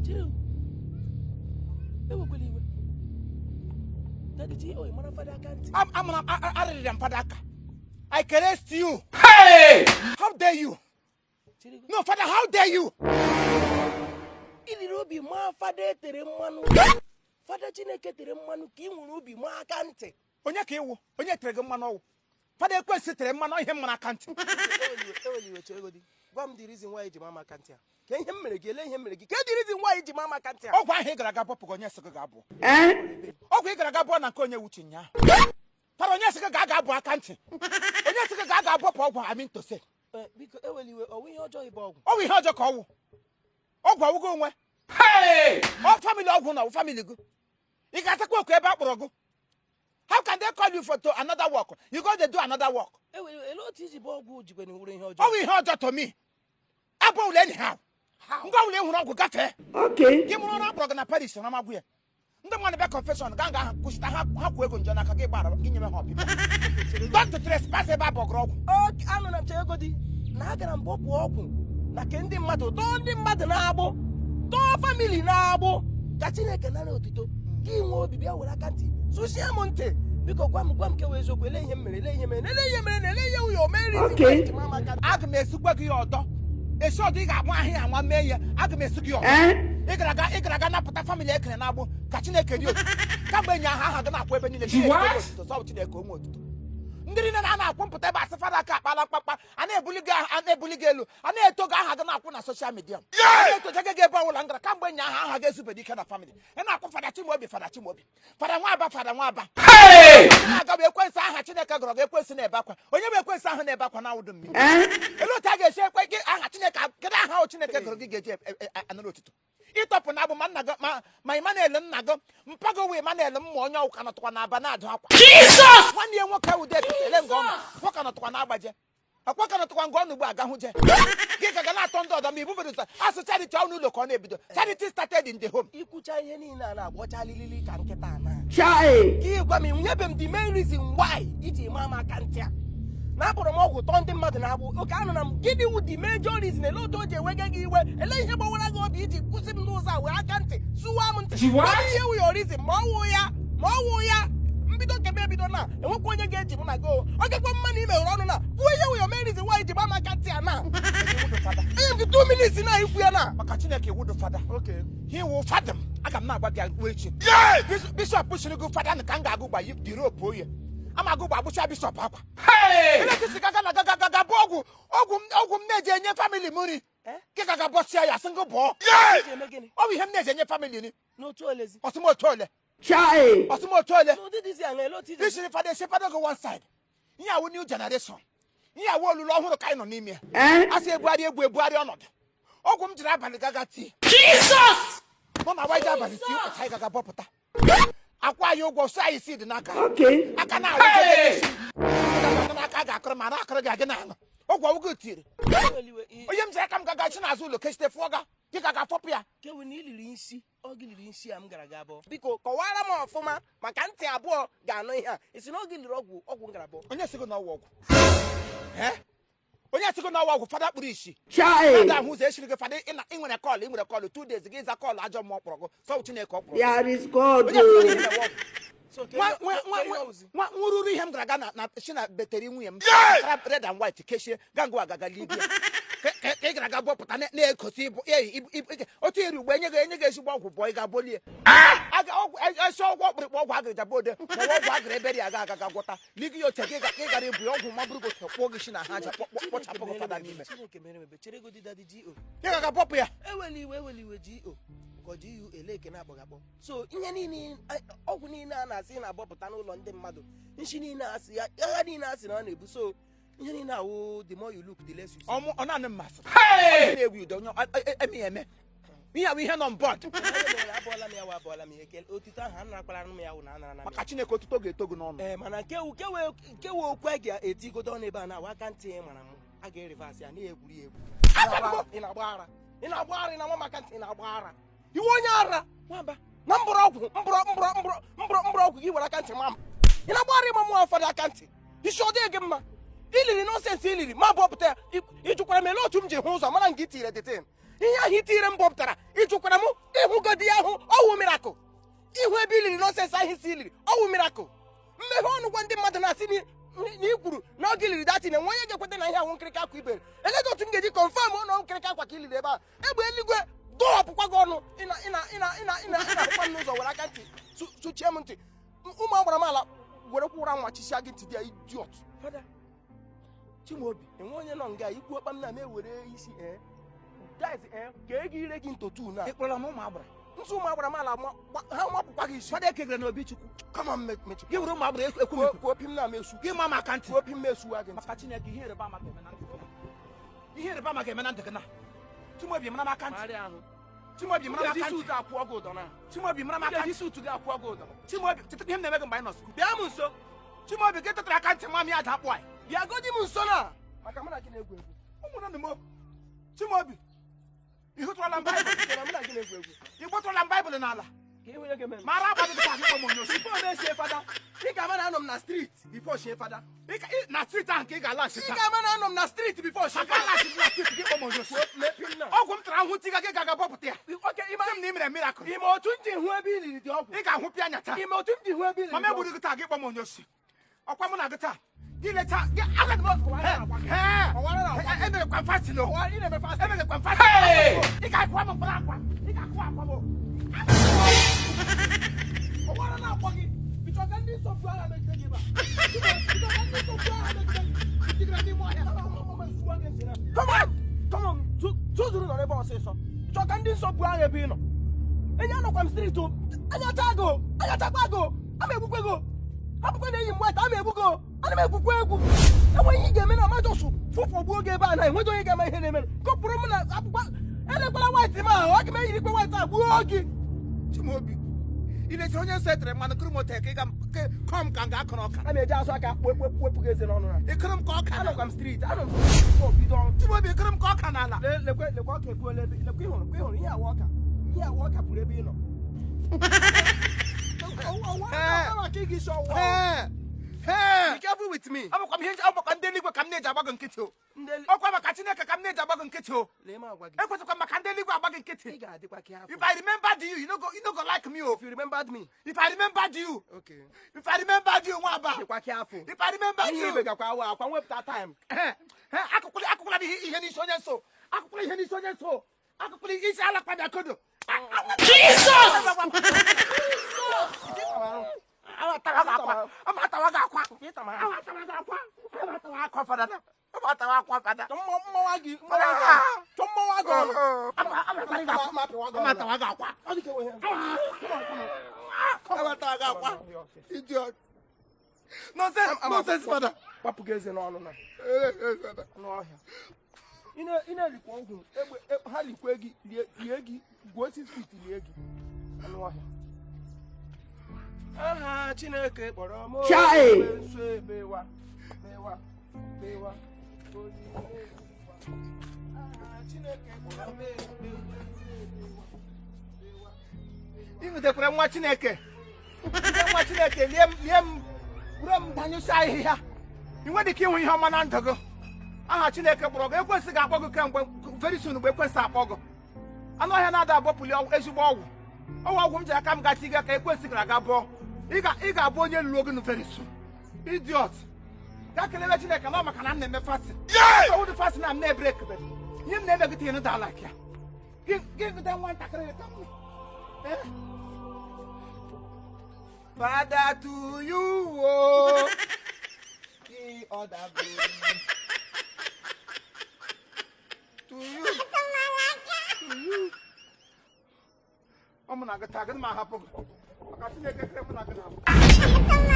Chere, ewekwala iwe, Daddy G.O. Mara fada aka ntị. Amara arịrịra m fada aka. I caressed you. Hey! How dare you? Chere. No, father, how dare you? Iliri obi maa fada etere mmanụ, fada Chineke tere mmanụ, ka ị nwere obi maa aka ntị. Onye ka ịwụ? Onye tere gị mmanụ? Ọwụ fada ekwensị tere mmanụ ihe mmanụ aka ntị. Eweliwe, cheregodi, gwa m the reason why ji maa aka ntị a. Ka ihe m mere gị? Ele ihe m mere gị? Ka the reason why ji maa aka ntị a? Ọgwụ ahụ ị gara aga bọpụ gị, onye sị gị ga-abụ ọgwụ ị gara aga bụọ na nke onye wuchi nyaa? Fada, onye sị gị ga-aga abụ aka ntị? Onye sị gị ga-aga abọpụ ọgwụ? I mean to say. Biko, eweliwe, ọwụ ihe ọjọọ ịbụ ọgwụ? Ọ bụ ihe ọjọọ ka ọwụ. Ọgwụ awụgo onwe. Hey! Ọ family ọgwụ na ọwụ family gị. Ị ga-atakwa oku ebe a kpọrọ gị? How can they call you for to another work, you go dey do another work? Eweliwe, ele otu iji bụ ọgwụ jikwa na wuru ihe Ọ ọjọọ? bụ ihe ọjọọ to me. Abụ ụlọ anyhow. Ngwa ụlọ ịhụrụ ọgwụ gafee. Gị mụrụ ọrụ akpọrọ gị na parish na amagwụ ya. Ndị mmadụ bịa confession, gaa nga ahụ kwụsịta ha, ha kwụ ego njọ n'aka gị, gbara gị, nyere ha ọpịpịa. Don't trespass ebe a bọgụrụ ọgwụ. Oke, anụ na m chegodi na agara m bọpụ ọgwụ na ke ndị mmadụ, tọọ ndị mmadụ na-agbụ, tọọ family na-agbụ, ka Chineke nara otuto. Gị nwee obi bịa were aka ntị sụchie m ntị. Biko, gwa m, gwa m kewa eziokwu. Ele ihe m mere? Ele ihe mere? Ele ihe mere na ele ihe wuya omeri? Aga m esukwa gị ya ọdọ esi ọdọ. Ị ga-agba ahịa anwa mee ya. Aga m esu gị ọdọ. Ị gara aga napụta family ekere na-agbụ ka Chineke rie otuto. Kamgbe enyi ahụ aha gị na-akwụ ebe niile. Chineke What? onwe otuto, sọ Chineke onwe otuto. Ndị niile na na-akwụ mpụta ebe asị fada aka akpala mkpakpa, a na-ebuli gị, a na-ebuli gị elu, a na-eto gị, aha gị na-akwụ na social media, a na-etoje gị ebe ọbụla m gara. Kamgbe enyi ahụ aha gị ezubere ike na family, ị na-akwụ Fada Chimaobi, Fada Chimaobi, Fada Nwaba, Fada Nwaba. Hey! Na-aga bụ ekwensu. Aha Chineke gọrọ gị, ekwensu na-ebe akwa. Onye bụ ekwensu ahụ na-ebe akwa na awụdụ mmiri? Elu otu a ga-esi ekwe gị aha Chineke? Kedu aha ahụ Chineke gọrọ gị ga-eji anara otuto? Ịtọpụ na abụ ma nna gị ma Emmanuel nna gị mpago wee Emmanuel mma onye ọwụ ka nọtụkwa na-aba na-adụ akwa. Jesus! Nwanne ya nwoke ahụ dị ele nga ọnụ nwoke nọtụkwa na-agbaje akwa ka nọtụkwa nga ọnụ ugbu a gahụ je gị ka ga na-atọ ndị ọdọ ma ibubere ụzọ asụ charity ọnụ ụlọ ka ọ na-ebido. Charity started in the home. Ikwucha ihe niile a na-agbọcha lilili ka nkịta na Chai! ka ị gwa m, nyebe m the main reason why iji maa m aka ntị a na akpọrọ m ọgwụ tọọ ndị mmadụ na-agbụ. Oke, anụ na m, gịnị wụ the major reason? Ele otu o ji ewega gị iwe? Ele ihe gbawara gị obi iji kwụsị m n'ụzọ a wee aka ntị sụwa m ntị? What? Gwa m ihe wụ your reason. Ma ọ wụ ya, ma ọ wụ ya, mbido nke m ebido na enwekwa onye ga-eji m na go ọ gakwa mma na imeghere ọnụ na kwuo ihe wụ your main reason why iji gba m aka ntị a na enye m gị 2 minutes na ikwu ya na. Maka Chineke, wudu fada. He wụ fada m. Aga m na-agwa gị ruo echi. Bishọp siri gị fada na ka m ga-agụ gba the rope oye ama agụ gba agbụcha bishọp akwa. Hey! Eletisi gaga na gaga gaga bụ ọgwụ, ọgwụ m na-eji enye family m nri. Gị gaga bọchịa ya, sị ngụ bọọ. Iji eme gịnị? Ọ bụ ihe m na-eji enye family nri. N'otu olezi? Ọsịmotu ole? Chai! Ọsịmotu ole? N'ụdị dịzi aṅa? Ele otu iji Isiri fada esi fada gị one side. Ihe awụ new generation, ihe awụ olulu ọhụrụ ka anyị nọ n'ime ya. A sị ebugharị egwu, ebugharị ọnọdụ. Ọgwụ m jiri abalị gaga tii. Jesus! Mụ na waje abalị tii ụpụta, anyị gaga bọpụta akwa anyị ụgwọ sụ anyị si dị n'aka. Aka na-awụ Hey! n'aka ga-akụrụ ma na-akụrụ gị agị na-aṅụ ọgwụ ọgwụ tiri. Eweliwe, Onye m jiri aka m gaga chi n'azụ ụlọ kechite fụọ ga gị gaga fọpụ ya. Kewu na iliri nsi ọ gị liri nsi a m gara ga abụọ. Biko, kọwara m ọfụma maka ntị abụọ ga-anụ ihe a. Isi na ọ gị liri ọgwụ m gara abụọ? Onye sị gị na ọwụ ọgwụ? Eh? Onye sị gị na ọwụ ọgwụ? Fada kpuru isi. Chai! Ada ahụ ụzọ esiri gị fada. Ị nwere call, ị nwere call 2 days, gị za call ajọ mmụọ kpọrọ gị. Sọ Chineke ọ kpọrọ gị. There is God. Onye sị gị na ị na-ewe ọgwụ? So, Nwa nwa ke ihe nwa ọwụzi? nwa nwururu ihe m gara aga na si na beteri nwunye m Tara red and white kechie gaa ngwa agaga libia ka ị gara aga bọpụta na-ekosi ibu otu iri ugbo enye gị ezigbo ọgwụ bụọ ị ga-abolie aga ọgwụ esi ọgwụ ọkpụrịkpọ ọgwụ agịrịja bode ma ọ bụ ọgwụ agịrị ebere aga aga ga gwọta ligi ya oche gị ị gara ebu ya ọgwụ mabụrụ gị otu kpụọ gị si na ha aja kpọchapụ gị fada n'ime. Chineke mere mebe. Chere godi, Daddy G.O. Ị ga-aga bọpụ ya. Ewela iwe, ewela iwe. G.O ka G.U ele eke na-akpọghị akpọ. So ihe niile, ọgwụ niile a na-asị na-agbapụta n'ụlọ ndị mmadụ, nshi niile a sị ya, agha niile a sị na ọ na-ebu, so ihe niile awụ the more you look, the less you see. Ọmụ ọ naanị mmasị. Hey! Onye na-ewu udo onye eme ya eme ihe awụ ihe nọ mbọd. Onye mere abụọla m ya wụ abụọla m ya. Ekele otito ahụ anarakwara m ya wụ na anara na m ya. Maka Chineke, otuto ga-eto gị n'ọnụ. Ee, mana nkewe okwu a ga-etigodo ọnụ ebe a na-awa aka ntị ị mara m a ga-erivasị ya na-egwuri egwu. Ị na-agba ara, ị na-agba ara, ị na-agba maka ntị, ị na-agba ara, iwe onye ara. Nwamba. Na mbụrụ ọgwụ, mbụrụ mbụrụ mbụrụ mbụrụ mbụrụ ọgwụ gị were aka ntị ma m. Ị na-agba ara ịma mụọ ụfọdụ aka ntị isi ọ dịghị gị mma. Iliri nonsense iliri ma bụ ọpụta ya. Ị jụkwara m ele otu m ji hụ ụzọ mara nke i tiri detin. Ihe ahụ itinyere m bọpụtara, ịjụkwara m ịhụgodi ya ahụ, ọwụ miracle. Ihu ebe iliri nonsense ahụ isi iliri, ọwụ miracle. Mmeghe ọnụ gwa ndị mmadụ na-asị na ị kwuru na oge iliri datin, enwe onye ga-ekweta na ihe ahụ nkịrịka akwa ibere. Eleghị otu m ga-eji confirm ụlọ nkịrịka akwa ka iliri ebe ahụ. Egbe eluigwe dọwapụkwa gị ọnụ. Ị na-ahụkwa m n'ụzọ, were aka ntị sụchie m ntị. Ụmụ agbara m ala werekwa ụra nwa chisia gị ntị dị ya, idiot. Fada Chimaobi, enwe onye nọ nga ikwu ọkpa m na m ewere isi guys kee gị ire gị ntotu na ị kpọrọ m ụmụ agbara. Nsọ ụmụ agbara m ala ha mapụkwa gị isi. Fada ekegere n'obi Chukwu. Come on, mechi. Gị were ụmụ agbara ekwu m ekwu. Kwuo pim na m esu. Gị ma maka ntị. Kwuo pim m esuwa gị ntị. Maka Chineke, ihe ịrịba ama ga-eme na ntị gị na. Ihe ịrịba ama ga-eme na ntị gị na. Chimaobi, mara m aka ntị. Chimaobi, mara m aka ntị. Suit akwụọ gị ụdọ na. Chimaobi, mara m aka ntị. Suit gị akwụọ gị ụdọ. Chimaobi, cheta ihe m na-eme gị mgbe anyị nọ school. Bịa m nso. Chimaobi, gị tụtara aka ntị nwa m ya ada akpụ anyị. Bịagodi m nso na maka mụ na gị na-egwu egwu. Ụmụnne m, Chimaobi, ị hụtụrụla m Baịbụl? Chere, mụ na gị na-egwu egwu. Ị gbọtụrụla m Baịbụl n'ala? Ka ihu onye ga-eme m. Mara agba gị taa, gị kpọ m onye osi. Before m eshie fada, ị ga-ama na anọ m na street before shie fada. Na street ahụ ka ị ga-alaghachi Ị taa. ga-ama na anọ m na street before shie Maka fada. alaghachi na street, gị kpọ m onye osi. Mepee m na. Ọgwụ m tara ahụhụ tiga, gị ga-aga bọpụta ya. Oke ịma. Sị m na ị mere miracle. Ime otu m ji hụ ebe iliri dị ọgwụ. Ị ga-ahụ pịa anya taa. Ime otu m ji hụ ebe iliri Mama dị egburu ọgwụ. gị taa, gị kpọ m onye osi. Ọkwa mụ na gị taa. Gị lecha gị agadi m. Ọwara na-agba gị. Ọwara na-agba gị. Emerekwa m fasting o. Ọwara, ị na-eme fasting. Emerekwa m fasting. Hey! Ị ga-akụwa m mkpụrụ akwa. Ị ga-akụwa akwa m o. Ọwara na-akpọ gị. Ịchọ ka ndị nsọ buo agha megide gị ebe a? Ịchọ ka ndị nsọ buo agha megide gị? Itigara n'ime ọhịa. Come on! Come on! Tụzuru nọrọ ebe ọsịsọ. Ịchọ ka ndị nsọ buo agha ebe ị nọ? Enyi, anọkwa m street o. Anyacha gị o. Anyachakwa gị o. Ama egbukwe gị o. Hapụkwa na enyi m nwata, ama egbu gị o. Ana m egwukwa egwu. Enweghị ihe ị ga-eme na amajọsụ fụfọgbuo gị ebe a na enweghị onye ga-ama ihe na-eme. Kọpụrụ m na akwụkwọ elekwala white m ahụ. Ọ ga m eyirikwa white a gbuo gị. Chimaobi, ị lechara onye nsọ etere mmanụ kụrụ moto ya ka ị ga kọọ m ka m ga-akọrọ ọka. A na-eji azụ aka wepụ gị eze n'ọnụ na. Ị kụrụ m ka ọka Anọkwa m street, anọ m street bido ọrụ. Chimaobi, ị kụrụ m ka ọka n'ala. Lekwe lekwe, ọka epuola ebe. Lekwe, ịhụrụ kwa, ịhụrụ ihe awa ọka, ihe awa ọka pụrụ ebe ị nọ. Maka ịga isi ọwụwa. Ee! Ee! Be careful with me. Ọ bụkwa m ihe ọ bụkwa ndị eluigwe ka m na-eji agba gị nkịtị o. Ndị Ọkwa maka Chineke ka m na-eji agba gị nkịtị o. Lee m, agwa gị. Ekwesịkwa maka ndị eluigwe agba gị nkịtị. Ị ga-adịkwa ka afọ. If I remembered you, you no go like me o. If you remembered me. If I remembered you, Okay. if I remembered you, nwa aba. Dịkwa ka afọ. If I remembered Ihe you. ibe gakwa awa akwa nwepụta time. Eh, eh, akụkwala akụkwala m ihe n'isi onye nsọ. Akụkwala ihe n'isi onye nsọ. Akụkwala isi ala kpada kodo. Jesus! Amatawa gị akwa. Amatawa gị akwa. Amatawa gị akwa. Amatawa akwa fada. Amatawa akwa fada. Chọ mmawa gị, mmawa gị ọnụ. Chọ mmawa gị ọnụ. Amatawa gị akwa. Ma apịwa gị ọnụ. Amatawa gị akwa. Ọ dị ka enweghị. Amatawa gị akwa. Idiot. Nonsense, nonsense, father. Gbapụ gị eze n'ọnụ na n'ọhịa. Ị na-erikwa ọgwụ egbe ha likwe gị, lie lie gị, gwuo 6 feet lie gị, anụ ọhịa. Aha Chineke kpọrọ m Chai! nso ebewa bewa bewa onyinye ebewa. Aha Chineke kpọrọ m ebe nso ebewa bewa. Ị nwetakwara nwa Chineke. Ndị nwa Chineke lie m, lie m, buru m danyụsị ahịhịa. Ị nwere ike ịhụ ihe ọma na ndụ gị. Aha Chineke kpọrọ gị, ekwensị ga-akpọ gị kemgbe very soon. Mgbe ekwensị akpọ gị, anụ ọhịa na-ada agbọpụli ezigbo ọgwụ ọgwụ ọgwụ m ji aka m ga tiga ka ekwensị gara aga bọọ. Ị ga-abụ onye lụrụ oge very soon, idiot. Gaa kelebe Chineke na ọ maka na m na-eme fasting. Ọwụdụ fasting na m na-ebreak ihe m na-eme gị tinye dala ya gị gị gụta nwatakịrị gị ka m. Eh? Father, to you, oh, the other glory. To you, to you. Ọ mụ na gị taa, gịnị ma hapụ gị? Maka Chineke kere mụ na gị na-abụ.